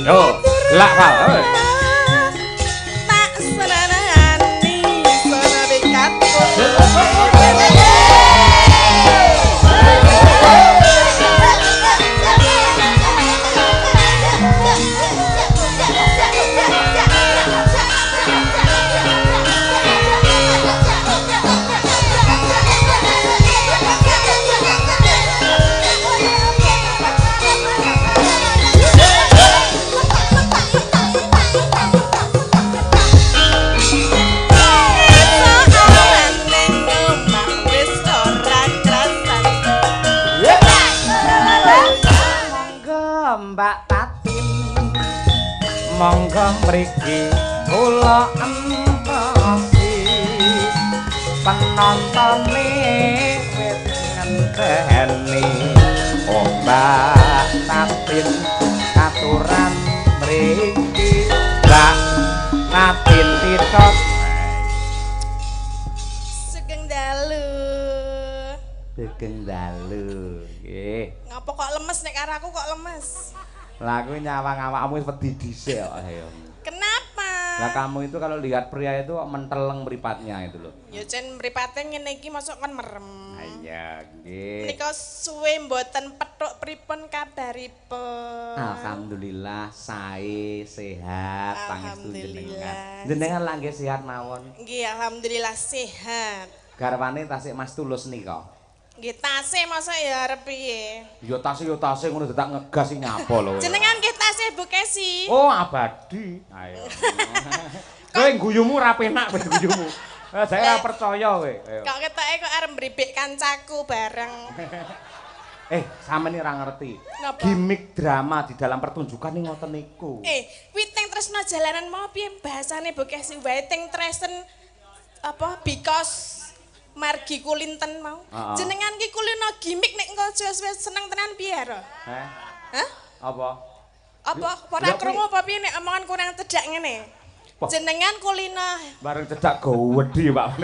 Yo, lak Val. Tak senenani senebikatku. Mbak Tatin, monggo mriki kula entosi, penontone wis ngenteni. Oh Mbak Tatin katuran mriki, Mbak Tatin titot. Sugeng dalu. Sugeng dalu. Nggih. Ngapa kok lemes nek karo aku kok lemes? Lah aku nyawang awakmu wis wedi dhisik kok ayo. Kenapa? Lah kamu itu kalau lihat pria itu menteleng mripatnya itu loh. Ya cen mripate ngene iki mosok kon merem. Ha iya, nggih. Menika suwe mboten petuk pripun kabaripun? Alhamdulillah sae sehat pangestu jenengan. Jenengan lak nggih sehat mawon. Nggih, alhamdulillah sehat. Garwane tasik Mas Tulus nika. Nggih tasih mosok ya arep piye? Ya tasih ngono dadak ngegas sing nyapa lho. Jenengan nggih tasih Bu Kesi. Oh, abadi. Ayo. Kowe guyumu ora penak kowe guyumu. Saya ora percaya kowe. Kok ketoke kok arep mribik kancaku bareng. Sampeyan iki ora ngerti. Gimik drama di dalam pertunjukan iki ngoten niku. Witing tresno jalanan mau piye bahasane Bu Kesi wae ting tresen apa because margi kulinten mau. Jenengan ki kulino gimik nek engko suwe-suwe seneng tenan piye ro? Heh. Hah? Apa? Apa ora krungu apa piye nek omongan kurang cedhak ngene? Jenengan kulino bareng cedhak gowedhi, Pak.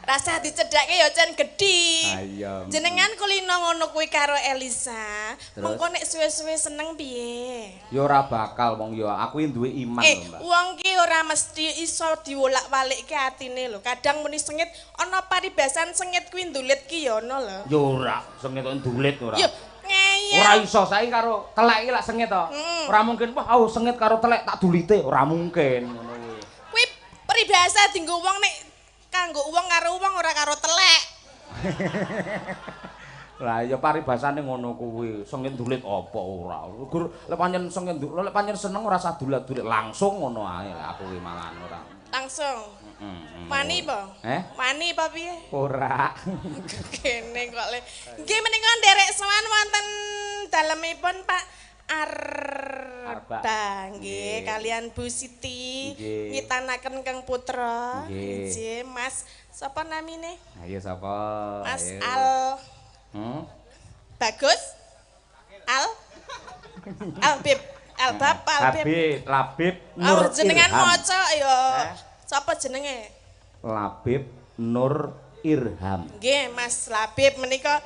Rasah dicedhake ya cen gedhi. Iya. Jenengan kulino ngono kuwi karo Elisa, mengko nek suwe-suwe seneng piye? Ya ora bakal wong ya aku duwe iman lho, Mbak. Wong ki ora mesti iso diwolak-walikke atine lho. Kadang muni sengit ana paribasan sengit kuwi ndulit ki ya ana lho. Ya ora, sengit kok ndulit ora. Ya ngeyel. Ora iso saiki karo telek iki lak sengit to. Ora mungkin wah oh, sengit karo telek tak dulite, ora mungkin ngono kuwi. Kuwi peribahasa dienggo wong nek kanggo wong karo wong ora karo telek. Lah ya paribasane ngono kuwi, sengit ndulit apa ora. Gur lek pancen sengit ndulit, lek pancen seneng ora usah dulat-dulit langsung ngono ae lah aku kuwi malahan ora. Langsung. Wani apa? Wani apa piye? Ora. Kene kok le. Nggih menika nderek sowan wonten dalemipun Pak Arba nggih kalian Bu Siti ngitanaken Kang Putra. Nggih Mas sapa namine? Ayo sapa? Mas Al. Bagus? Al? Albib, Albab, Albib. Labib, Labib Nur. Jenengan maca ya. Sapa jenenge? Labib Nur Irham. Nggih, Mas Labib menika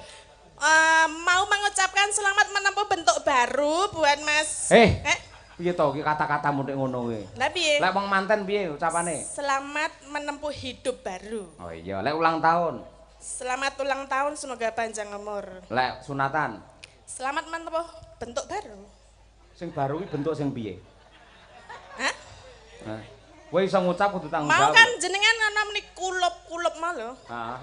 mau mengucapkan selamat menempuh bentuk baru buat Mas. Piye to iki kata-katamu nek ngono kuwi? Lah piye? Lek wong manten piye ucapane? Selamat menempuh hidup baru. Oh iya, lek ulang tahun. Selamat ulang tahun, semoga panjang umur. Lek sunatan. Selamat menempuh bentuk baru. Sing baru kuwi bentuk sing piye? Hah? Hah. Kowe iso ngucap kudu tanggung jawab. Mau kan jenengan ana muni kulup-kulup mau lho. Heeh.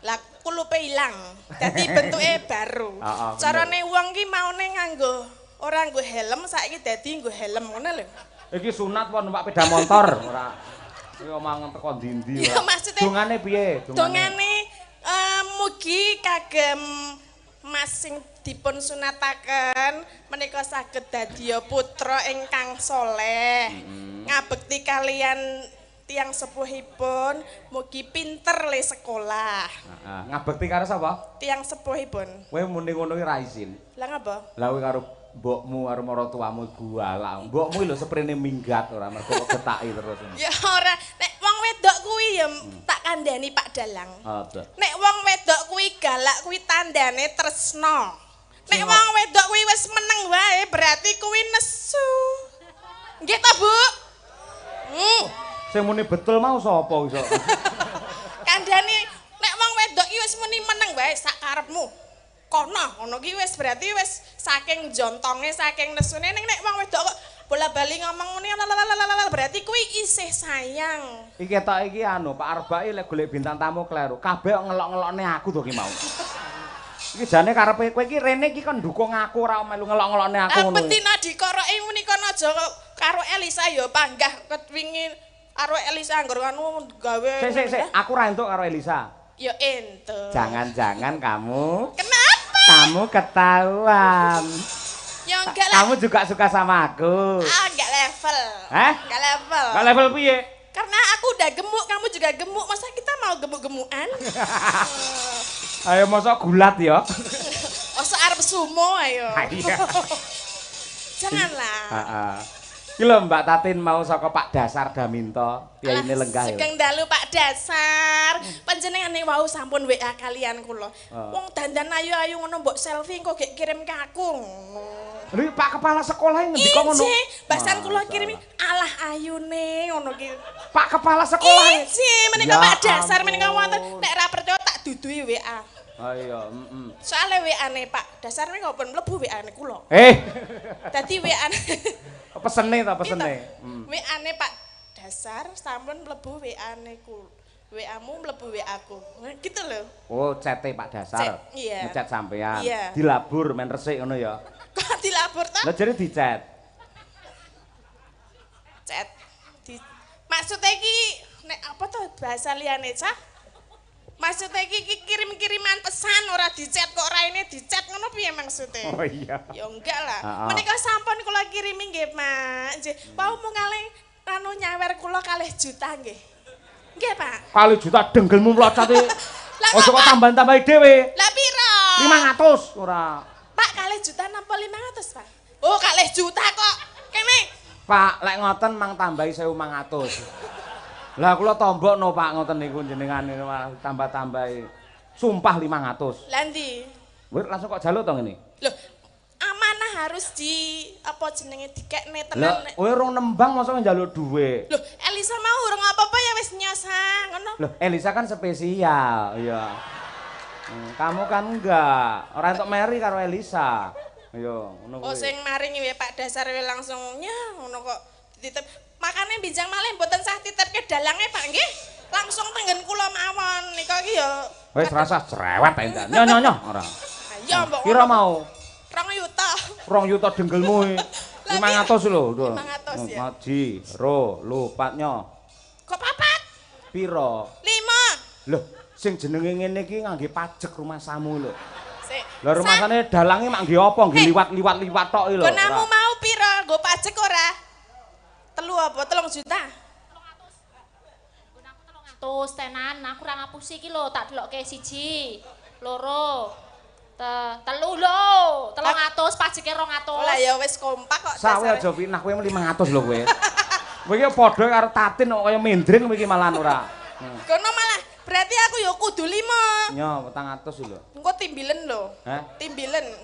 Lah kulupe ilang. Dadi bentuke baru. Carane wong ki maune nganggo ora nggo helm saiki dadi nggo helm ngono lho. Iki sunat apa numpak sepeda motor ora. Kuwi omongan teko ndi-ndi. Ya maksude dongane piye? Dongane mugi kagem Mas sing dipun sunataken menika saged dadiya putra ingkang soleh. Ngabekti kalian tiyang sepuhipun mugi pinter le sekolah. Heeh, ngabekti karo sapa? Tiyang sepuhipun. Kowe muni ngono kuwi ra isin. Lah ngapa? Lah kowe karo mbokmu karo maratuwamu galak. Mbokmu lho seprene minggat ora mergo kok getaki terus. Ya ora, nek wong wedok kuwi ya tak kandhani Pak Dalang. Apa? Nek wong wedok kuwi galak kuwi tandane tresno. Nek wong wedok kuwi wis wis meneng wae berarti kuwi nesu. Nggih ta, Bu? Sing muni betul mau sapa iso? Kandhane nek wong wedok iki wis muni meneng wae sak karepmu. Kono ngono ki wis berarti wis saking jontonge, saking nesune. Ning nek wong wedok kok bola-bali ngomong ngene lalalala berarti kuwi isih sayang. Iki ketok iki anu Pak Arbak lek golek bintang tamu kleru. Kabeh kok ngelok-ngelokne aku to ki mau. Iki jane karepe kowe iki rene iki kon ndukung aku ora melu ngelok-ngelokne aku ngono. Betina dikoroki menika aja karo Elisa ya panggah ketwingi karo Elisa anggar anu gawe. Sik sik sik, aku ora entuk karo Elisa. Ya entuk. Jangan-jangan kamu. Kenapa? Kamu ketahuan. Ya enggak lah. Kamu juga suka sama aku. Ah, enggak level. Hah? Enggak level. Enggak level piye? Karena aku udah gemuk, kamu juga gemuk. Masa kita mau gemuk-gemukan? Ayo masa gulat ya. Masa arep sumo ayo. Iya. Janganlah. Heeh. Iki lho Mbak Tatin mau saka Pak Dasar Daminto, piyaine lenggah ya. Sugeng dalu Pak Dasar. Panjenengane wau sampun WA kalian kula. Wong dandan ayu-ayu ngono mbok selfie engko gek kirim ke aku. Lho Pak Kepala Sekolah ngendika ngono. Ije, bahasan kula kirimi alah ayune ngono ki. Pak Kepala Sekolah. Ije, menika Pak Dasar menika wonten nek ra percaya tak duduhi WA. Ah iya, heeh. Soale WA-ne Pak Dasar menika pun mlebu WA-ne kula. Dadi WA-ne pesene ta pesene. WA-ne Pak Dasar sampun mlebu WA-ne kula. WA-mu mlebu WA-ku. Gitu lho. Oh, chate Pak Dasar. Iya. Ngechat sampean. Iya. Dilabur men resik ngono ya. Kok dilabur ta? Lah jare dichat. Chat. Di maksudnya iki nek apa to bahasa liyane cah? Maksudnya iki kirim-kiriman pesan ora dichat kok raine dichat ngono piye maksudnya? Oh iya. Ya enggak lah. Menika sampun kula kirimi nggih, Mak. Nggih. Wau mung kalih anu nyawer kula 2 juta nggih. Nggih, Pak. 2 juta denggelmu mlocot iki. Aja kok tambah-tambahi dhewe. Lah piro? 500 ora. Pak, 2 juta napa 500, Pak? Oh, 2 juta kok. Kene. Pak, lek ngoten mang tambahi 1500. Lah kula tombokno Pak ngoten niku jenengan malah tambah-tambahi. Sumpah 500. Lah ndi? Wis langsung kok jaluk to ngene. Loh, amanah harus di apa jenenge dikekne tenan. Lah kowe urung nembang mosok njaluk dhuwit. Loh, Elisa mau urung apa-apa ya wis nyosa ngono. Loh, Elisa kan spesial, iya. Kamu kan enggak. Ora entuk meri karo Elisa. Iya, ngono kuwi. Oh, sing maringi wae Pak Dasar wae langsung nyah ngono kok dititip. Makane binjang malih mboten sah titipke dalange Pak nggih. Langsung tenggen kula mawon nika iki ya. Wis rasah cerewet ta endak. Nyoh nyoh nyoh ora. Ayo mbok. Pira mau? 2 yuta. 2 yuta denggelmu iki. 500 lho. 500 ya. Ngaji, ro, lupat nyo. Kok papat? Pira? 5. Loh, sing jenenge ngene iki ngangge pajek rumasamu lho. Sik. Lah rumasane dalange mak nggih apa nggih liwat-liwat-liwat tok iki lho. Gonamu mau pira? Nggo pajek ora? Telu apa? 3 juta? 300. 300 tenan, aku ora ngapusi iki lho, tak delokke 1, 2, 3 lho, 300 pajeke 200. Lah ya wis kompak kok. Sawe aja fitnah kowe 500 lho kowe. Kowe iki padha karo Tatin kok kaya mendring kowe iki malah ora. Kono malah berarti aku ya kudu 5. Nyo, 400 lho. Engko timbilen lho. Heh? Timbilen.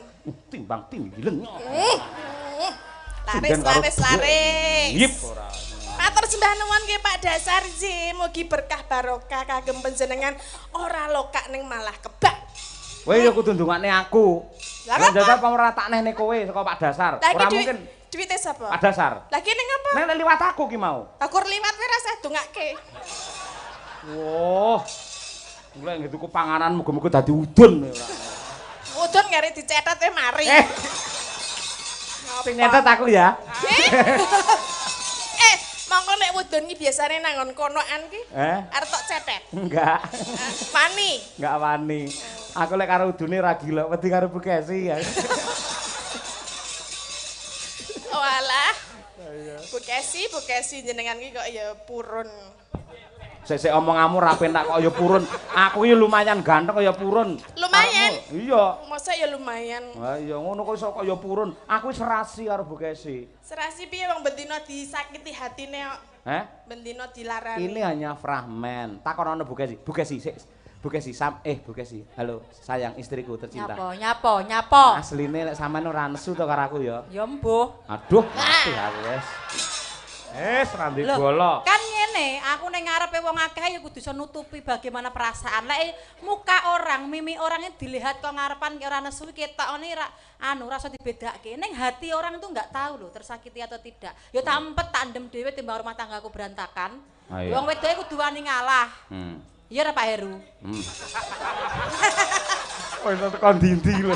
Timbang timbilen. Laris, laris, laris. Yip ora. Matur sembah nuwun nggih Pak Dasar nggih, mugi berkah barokah kagem panjenengan ora lokak ning malah kebak. Kowe ya kudu ndongakne aku. Lah jajal apa ora tak nehne kowe saka Pak Dasar. Ora mungkin. Duwite sapa? Pak Dasar. Lah ki ning apa? Nek liwat aku ki mau. Aku liwat kowe ora usah dongake. Wah. Golek nggih tuku panganan muga-muga dadi udun ora. Udun ngare dicetet e mari. Sing nyetet aku ya. Mongko nek udun ki biasane nang nggon konoan ki. Arep tok cetet. Enggak. Wani. Enggak wani. Aku lek karo udune ra gila, wedi karo Bu Kesi ya. Oh alah. Bu Kesi, Bu Kesi jenengan ki kok ya purun. Sik-sik omonganmu ra penak kok ya purun. Aku iki lumayan ganteng kaya purun. Lumayan. Iya. Masa ya lumayan. Ha iya ngono kok iso kaya purun. Aku serasi karo Bu Kesi. Serasi piye wong bendina disakiti hatine kok. Heh? Bendina dilarani. Ini hanya fragmen. Takonono Bu Kesi. Bu Kesi sik. Bu Bu Kesi, Bu Kesi. Halo, sayang istriku tercinta. Nyapa, nyapa. Asline lek sampean ora nesu to karo aku ya. Ya mbuh. Aduh, mati aku wis. Wis ra ndek bola. Kan ngene, aku ning ngarepe wong akeh ya kudu iso nutupi bagaimana perasaan. Lek muka orang, mimi orang ini dilihat kok ngarepan ora nesu ketokne ra anu rasa dibedake. Ning hati orang itu enggak tahu loh tersakiti atau tidak. Ya tak empet tak ndem dhewe timbang rumah tanggaku berantakan. Wong wedoke kudu wani ngalah. Iya ra Pak Heru. Oh iso tekan ndi-ndi lho.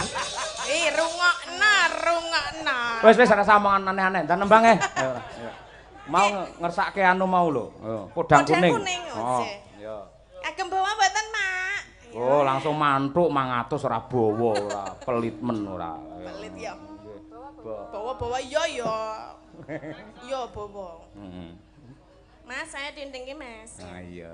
Rungokno, rungokno. Wis wis ora omongan aneh-aneh. Ndan nembang e. Ayo. Mau ngersake anu mau lho. Podang kuning. Oh, iya. Kagem bawa mboten, Mak? Oh, langsung mantuk 500 ora bawa ora, pelit men ora. Pelit ya. Bawa-bawa iya ya. Iya bawa. Heeh. Mas, saya dindingke, Mas. Ah iya.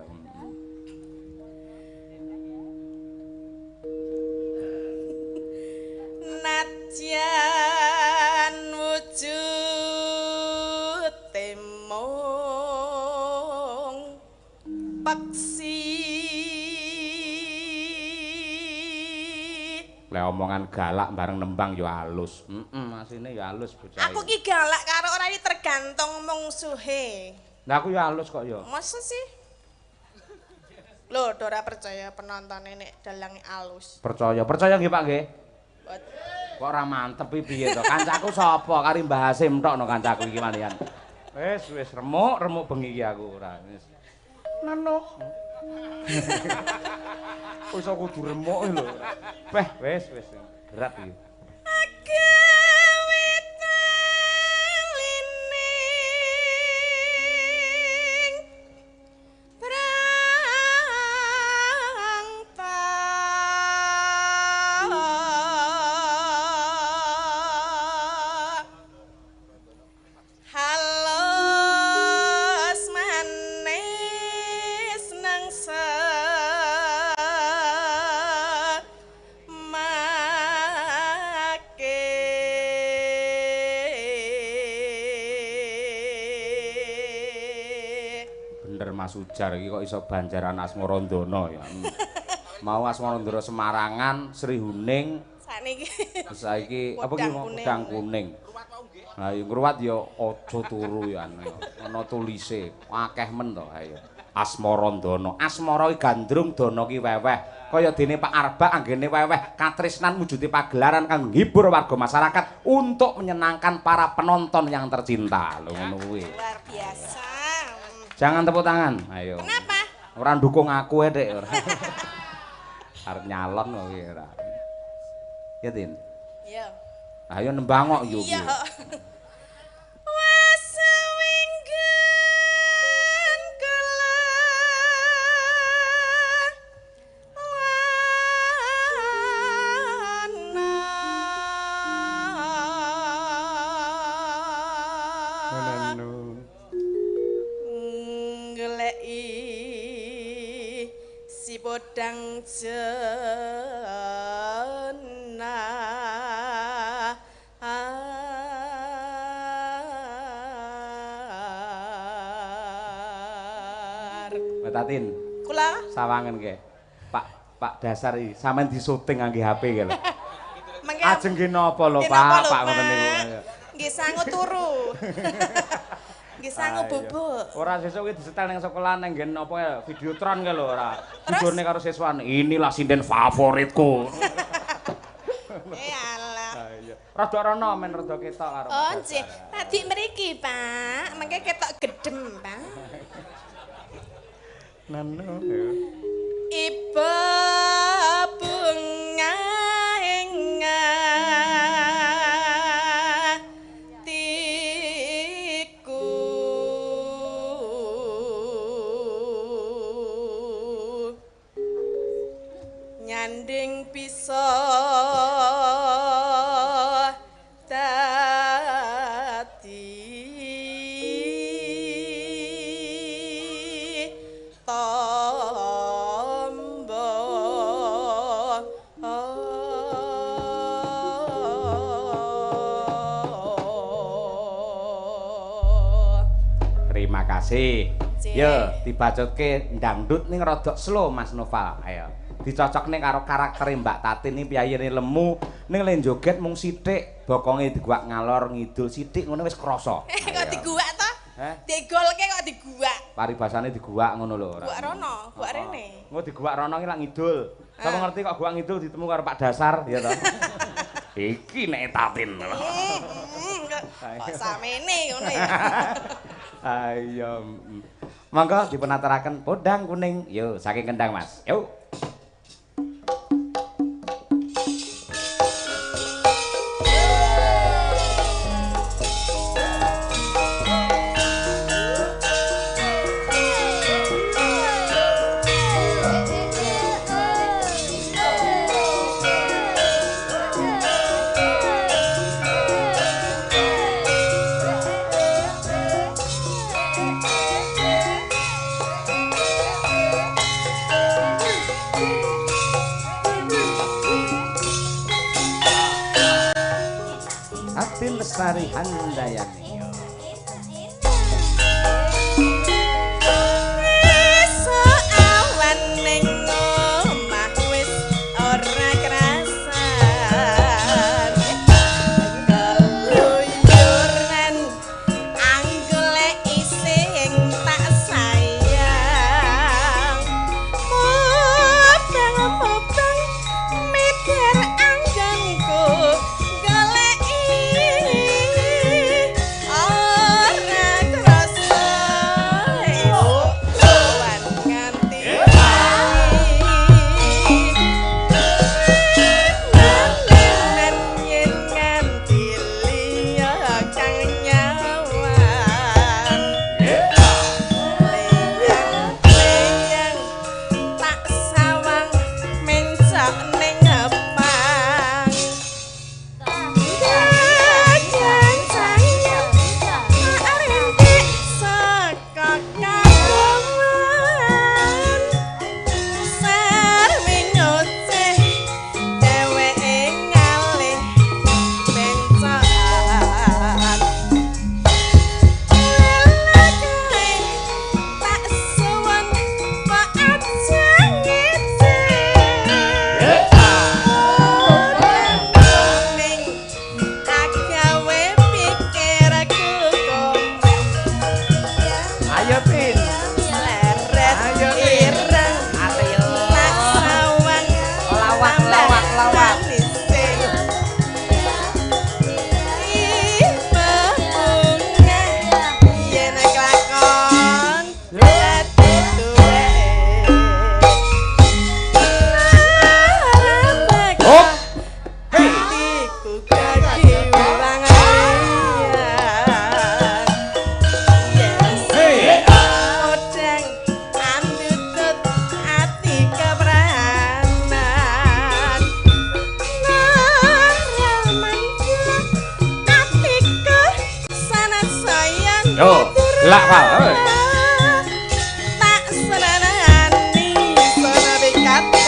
Nadyan wujud temong peksi. Lek omongan galak bareng nembang ya halus. Heeh, asline ya halus bocah. Aku ki galak karo ora iki tergantung mungsuhe. Lah aku ya halus kok ya. Masa sih? Lho, ora percaya penontone nek dalange alus. Percaya, percaya nggih Pak nggih. Kok ora mantep iki piye to? Kancaku sapa? Kari Mbah Hasim tok no kancaku iki malian. Wis wis remuk, remuk bengi iki aku ora. Wis. Nano. Wis aku kudu remuk lho. Beh, wis wis berat iki. Ujar iki kok iso Banjaran Asmarandana ya. Mau Asmarandana Semarangan, Sri Huning. Sakniki. Saiki apa ki Podang Kuning. Lah ya ngruwat ya aja turu ya ana tulise. Akeh men to ayo. Asmarandana. Asmara ki gandrung, dana ki weweh. Kaya dene Pak Arba anggene weweh katresnan wujude pagelaran kanggo nghibur warga masyarakat untuk menyenangkan para penonton yang tercinta. Lho ngono kuwi. Luar biasa. Jangan tepuk tangan. Ayo. Kenapa? Ora ndukung aku e, Dik. Ora. Arep nyalon kok iki ora. Ya, Tin. Iya. Ayo nembang kok yo iki. Iya. Wasewinggen kula lana. Si podang jena Mbak Tatin kula sawangen ke Pak Dasar iki sampean disuting ngangge HP ki lho. Ajeng nggih napa lho Pak Pak ngoten niku. Nggih sangu turu. Nggih sangu bubuk. Ora sesuk kuwi disetel ning sekolah ning nggen apa ya videotron kae lho ora. Videone karo siswane. Inilah sinden favoritku. Eh alah. Ha iya. Rada rono men rada ketok karo. Oh nggih. Tadi mriki, Pak. Mengke ketok gedem, Pak. Nano. Ibu bunga ing atiku nyanding bisa dadi tombo. Terima kasih. Yo, dibacutke dangdut ning rodok slow Mas Noval. Ayo. Dicocokne karo karaktere Mbak Tatin iki piyayine lemu, ning le joget mung sithik, bokonge diguwak ngalor ngidul sithik ngono wis krasa. Kok diguwak to? Digolke kok diguwak. Paribasane diguwak ngono lho ora. Guwak rono, guwak rene. Engko diguwak rono iki lak ngidul. Sapa ngerti kok guwak ngidul ditemu karo Pak Dasar ya to. Iki nek Tatin. Kok samene ngono ya. Ayo. Monggo dipunaturaken podang kuning. Yo saking Kendang Mas. Yo. Lestari Handayani. Esuk awan ning omah wis ora krasan. Keluyuran anggolek ising tak sayang. Mubeng-mubeng mikir anggonku goleki. Yo, gelak Pak. Tak senanani sono bikatku.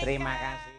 menika. Terima kasih.